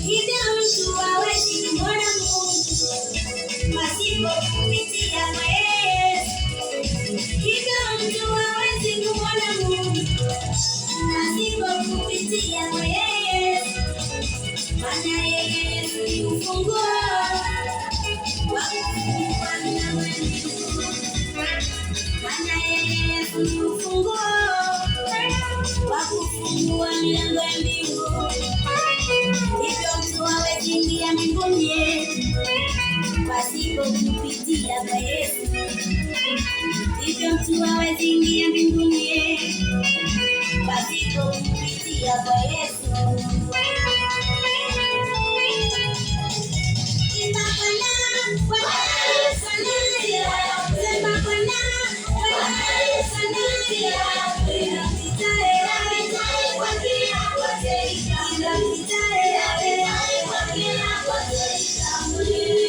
Hivyo mtu hawezi kumwona Mungu pasipo kupitia kwa Yesu. Hivyo mtu hawezi kumwona Mungu pasipo kupitia kwa Yesu. Maana Yesu ni ufunguo wa kufungua milango ya mbingu. Maana Yesu ni ufunguo wa kufungua milango ya mbingu. Hivyo mtu hawezi ingia mbinguni pasipo kupitia kwa Yesu. Hivyo mtu hawezi ingia mbinguni pasipo kupitia kwa Yesu. Imba Bwana, Bwana Yesu ndiye. Sema Bwana, Bwana Yesu ndiye. Inapitaye kwa kila kote, inapitaye kwa kila kote.